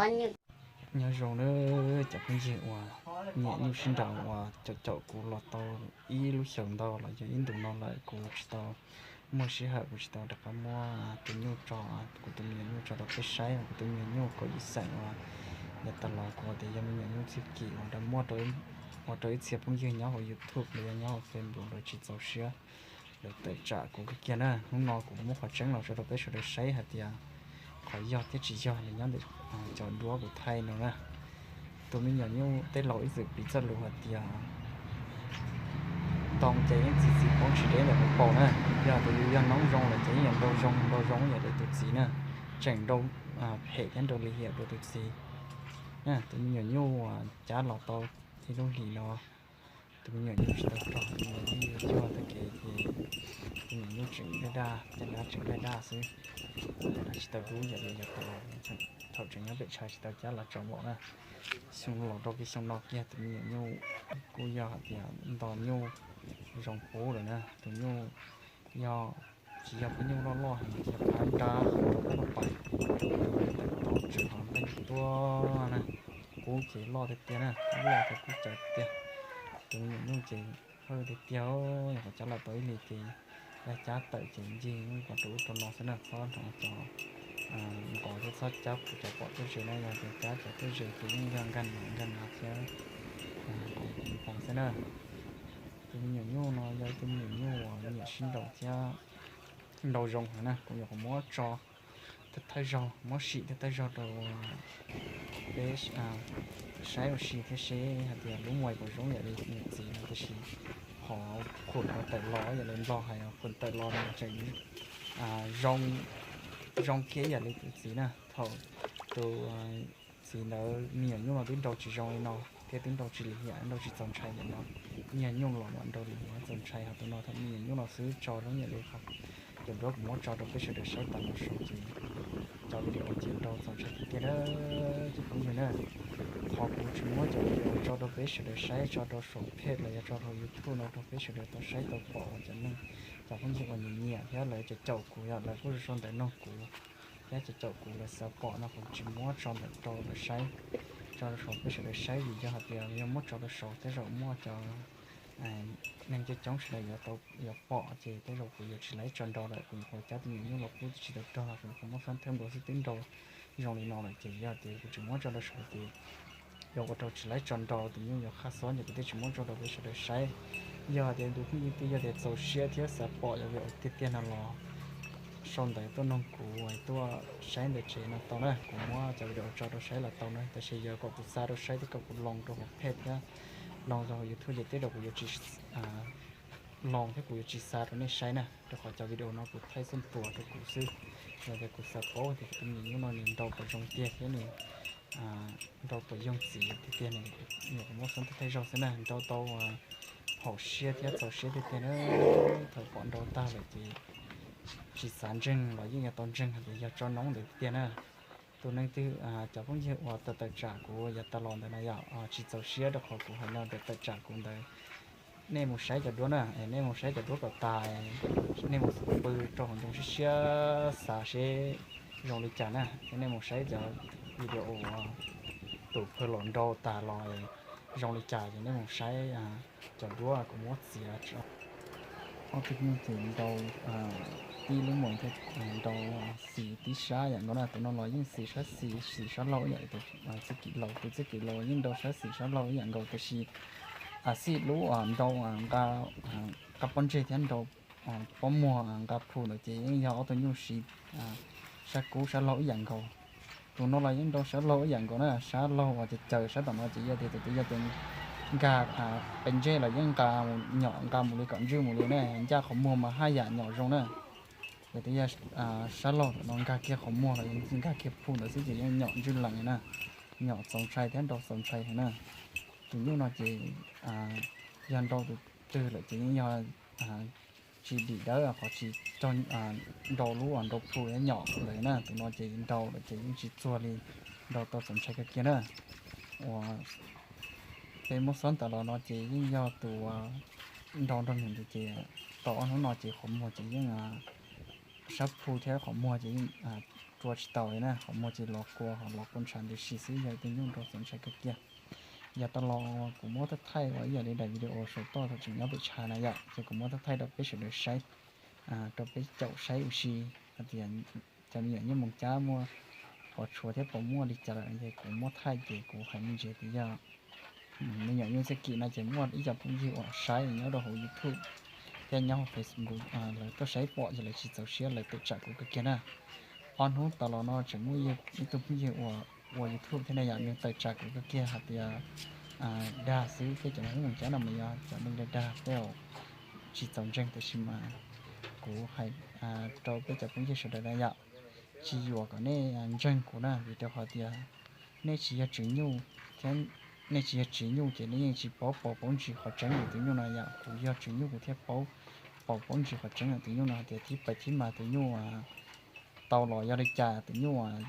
Nyob zoo nawb cov phooj ywg uas nyiam nyuj sib nraus uas caum caum kuv los tau ib lub xyoos ntau los yog ib ntus no lawm kuv tsis tau muaj sij hawm kuv tsis tau rov qab muab tus nyuj tso, kuv tus me nyuam nyuj tso rau peb saib. Kuv tus me nyuam nyuj kaum yim xees uas yav tas los kuv tias yog me nyuam nyuj txij kim uas rau muab ua rau ib txhia phooj ywg nyob hauv YouTube los yog nyob hauv Facebook lawv tsis txaus siab, lawv tawm tsam kuv kiag na. Hnub no kuv muab qhov tseeb los tso rau peb sawv daws saib hais tias qhov yog thiab tsis yog nws nyob ntawm cov duab kuv thaij no na. Tus me nyuam nyuj tej laus ib txwm piv txoj lus hais tias ntoo ces yeej txi txiv poob tsis deb ntawm hauv paus na. Yog tias yus yog noob zoo lawm ces yeej yuav nrau zoo nrau zoo ib yam li tus txiv na, tseem nrau phem thiab nrau lim hiam dua tus txiv. Tus me nyuam nyuj uas cab los tau ib lub hlis no, tus me nyuam nyuj tsis tau rog, tus me nyuam nyuj yuag tag kev ces tus me nyuam nyuj tseem daj daj, caj dab tseem daj daj xwb, tsis tau dub yam li yav tas los. Thaum tseem nyob pem tshav tsis tau cab los tsaus npaum na. Xyoo los rau pem xyoo no kiag tus me nyuam nyuj kuj yog hais tias nto nyuj zoo pub lawm na. Tus nyuj yog tsis yog peb nyuj loj loj heev, yog phab nrab rau peb lub pais, tus tawm tau tseem ho nqaij tuaj na, kub ces loj tiag tiag na, kub loj tiag kub cawv tiag. Tus me nyuam nyuj ces hawj tiag tiag, yog qhov cab los tau ib hlis ces yog cab tawm ces ncig kom rau ub rau no xwb na, txhob nrov cov nqos thiab txhob cab cov pom tuaj ze na, yog tias cab cov tuaj ze ces yeej yog nkag nrov nkag nrov thiab nqos nqos xwb na. Tus me nyuam nyuj no yog ib tug me nyuam nyuj uas nyiam sib nraus thiab nrau zoo heev na, kuv nyuam qhuav muab tso thawj zaug, muab sim thawj zaug rau peb saib ua si thiab seb hais tias lub muag puas zoo yam li nws txiv no, tiam sis qhov khum no tawm los yam li Nplog hais khum tawm los no tseem zoo kiag yam li tus txiv na. Thaum tus txiv ntawd me nyuam nyuj no twb nrau tsis zoo li no thiab twb nrau tsis lim hiam, nrau tsis txaus ntshai ntawm no. Me nyuam nyuj los mam nrau lim hiam txaus ntshai, ho tus no thaum me nyuam nyuj los xwb tso zoo yam li cov duab kuv muab tso rau peb sawv daws saib tas los saud ces cov video ces nrau txaus ntshai tiag tiag na cov phooj ywg na. Qhov kuv tsis muab cov video tso rau peb sawv daws saib tso rau saum page los yog tso rau YouTube no rau peb sawv daws tau saib tau pom uas cov neeg, cov phooj ywg uas nyiam nyiam thiab lawv caum caum kuv, yog lawv kuj sau ntawv nug kuv thiab caum caum kuv lawv xav pom no kuv tsis muab tso ntawm rau lawv saib, tso rau saum peb sawv daws saib, vim yog hais tias yog muab tso rau saud tej zaum muaj cov neeg coob coob sawv daws yuav pom ces tej zaum kuv yuav tsis laib tso nrau lawm, kuv nyuam qhuav cab tus me nyuam nyuj los pub tsis tau rog, kuv nyuam qhuav muab fab thawb nkaus xwb twb nrau zoo li no lawm ces yog tias kuv tsis muab tso rau saud ces yog ua rau tsis laib tso nrau, tus nyuj yuav qhaj xob ces kuv thiaj tsis muab tso rau peb sawv daws saib. Yog hais tias tus phooj ywg twg yog tias txaus siab thiab xav pom cov video tiag tiag no los sau ntawv tuaj nug kuv tuaj saib ntawm tsev no tau na, kuv muab cov video tso rau saib los tau na, tab sis yog kom kuv xa rau saib thiab kom kuv loos rau hauv page thiab loos rau hauv YouTube ces tej zaum kuv yuav tsis loos thiab kuv yuav tsis xa rau nej saib na, rau qhov cov video no kuv thaij xub ntuas rau kuv xwb. Yog tias kuv xav paub tias tus me nyuam nyuj no nws nrau puas zoo tiag thiab nws nrau puas yooj yim tiag tiag, nyuam qhuav muab xub ntiag thawj zaug xwb na, nrau tau haum siab thiab txaus siab tiag tiag na. Thaum pom nrau tag lawm ces tsis xav ntseeg los yeej yuav tau ntseeg hais tias yog tso noob ntawd tiag tiag na. Tus neeg twg, cov phooj ywg uas tawm tawm tsam kuv yav tas los ntawd na yom, tsis txaus siab rau qhov kuv hais no ntawd tawm tsam kuv ntawd, nej mus saib cov duab na, nej mus saib cov duab kom tas, nej mus pw rau hauv ncoo siab siab xav seb zoo li cas na, thiab nej mus saib cov video uas tus phawj los nrau tas los zoo li cas ces nej mus saib cov duab kuv muab txiav. Ob tug nyuj ces nrau tib lub muag thiab nrau xis tib sab yam nkaus na, tus no los yeej xis sab xis, xis sab laug ib yam li tus txij kim laus, tus txij kim laus yeej nrau sab xis sab laug ib yam nkaus, tiam sis xij lub nrau nqa pob ntseg thiab nrau pob muag nqa phu ntawd ces yeej yog ob tug nyuj siv sab kub sab laug ib yam nkaus. Tus no los yeej nrau sab laug ib yam nkaus na, sab laug uas caws caws sab tom no ces yog tias tus twg yog tias nkag pes ntseg los yeej nqa mus nyom nqa mus li kom ntswj mus li na, ncaj qhov muag mas haj yam nyom zoo na. Yog tias yog sab laug tom no nkag kiag qhov muag los nkag kiag phu ntawd xwb ces yeej nyom ntswj lees na, nyom txaus ntshai thiab nrau txaus ntshai heev na. Tus nyuj no ces yog nrau tus twg lawm ces yeej yog tsis dim dawb qhov tsis raug nrau lub nrau phu thiab nyom lawm na, tus no ces nrau lawm ces yeej tsis txuag li, nrau tau txaus ntshai kawg kiag na. Uas peb muab xob ntawm los no ces yeej yog tus nrau nrog nws ntawd ces tau ob hnub no ces qhov muag ces yeej sab phu thiab qhov muag ces yeej rua tsis tau li na, qhov muag ces los kua ho los kua ntshav ntws si xwb, yog tus nyuj nrau txaus ntshai kawg kiag. Yog tau los kuv muab thaij thaij ua ib yam li daim video saum toj thaum tseem nyob pem tshav na yom, ces kuv muab thaij thaij rau peb sawv daws saib, rau peb caum saib ua si hais tias cov me nyuam nyuj moos cab muaj pos tshuav thiab pos muaj li cas lawm. Ces kuv muab thaij ces kuv hais me ntsis tias yog me nyuam nyuj txhiaj kim no ces muaj ib co phooj ywg uas saib nyob rau hauv YouTube thiab nyob hauv Facebook lawv tuaj saib pom ces lawv tsis txaus siab lawv tawm tsam kuv kawg kiag na. Ob hnub tas los no tseem muaj ib tug phooj ywg uas ua YouTube thiab na yom, nws tawm tsam kuv kawg kiag hais tias dag xwb, thiab cov nyuj moos cab no mas yog cov neeg dag dag tej zaum tsis txaus ntseeg, tiam sis mas kuv hais rau peb cov phooj ywg sawv daws na yom, tsis yuam kom nej ntseeg kuv na, vim rau qhov tias nej tsis yog tswv nyuj thiab, nej tsis yog tswv nyuj ces nej yeej tsis paub paus paub ntsis qhov tseeb ntawm tus nyuj no yom. Kuv yog tswv nyuj kuv thiaj paub paus paub ntsis qhov tseeb ntawm tus nyuj no, hais tias thib pais thib mas tus nyuj tau los yog li cas, tus nyuj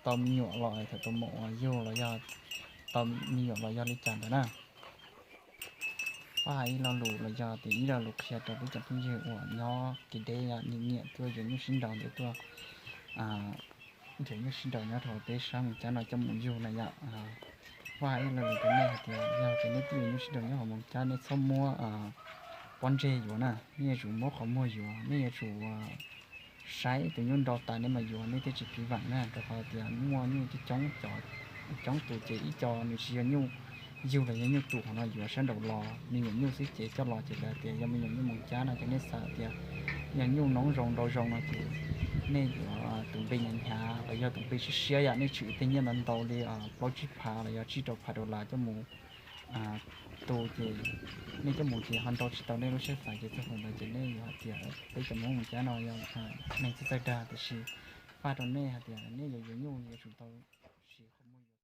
tau me nyuam los thaum tus maum uas yug los yog tau me nyuam los yog li cas ntawd na. Pab hais ib lo lus los yog tias ib lo lus qhia rau peb cov phooj ywg uas nyob kev deb, nyiam nyiam tuaj yuav nyuj sib nraus, nyiam tuaj yuav nyuj sib nraus nyob rau peb sab Moos Cab no coj mus yug na yom. Pab hais ib lo lus rau nej hais tias yog tias nej tuaj yuav nyuj sib nraus nyob hauv Moos Cab, nej txhob muab pob ntseg yuav na, nej yuav tsum muab qhov muag yuav, nej yuav tsum saib tus nyuj nrau tas nej mam yuav nej thiaj tsis phiv vam na, rau qhov tias muaj nyuj coob coob, coob tus ces ib co nws tsis yog nyuj yug los yog nyuj tus qhov no yuav sab nraum los, me nyuam nyuj xwb ces coj los ces lawv tias yog me nyuam nyuj Moos Cab no ces nej xav tias yog nyuj noob zoo nrau zoo no ces nej yuav tus npe hnyav hnyav los yog tus npe siab siab yom, nej tshwm tej nyiaj ntau ntau li plaub tsib phav los yog tsib rau phav dollar coj mus tu ces nej coj mus ces ho nrau tsis tau nej lub siab xav ces txog thaum ntawd ces nej yuav hais tias peb cov Hmoob Moos Cab no yog neeg txawj txawj dag, tiam sis pab rau nej hais tias nej yuav yuav nyuj yuav tsum tau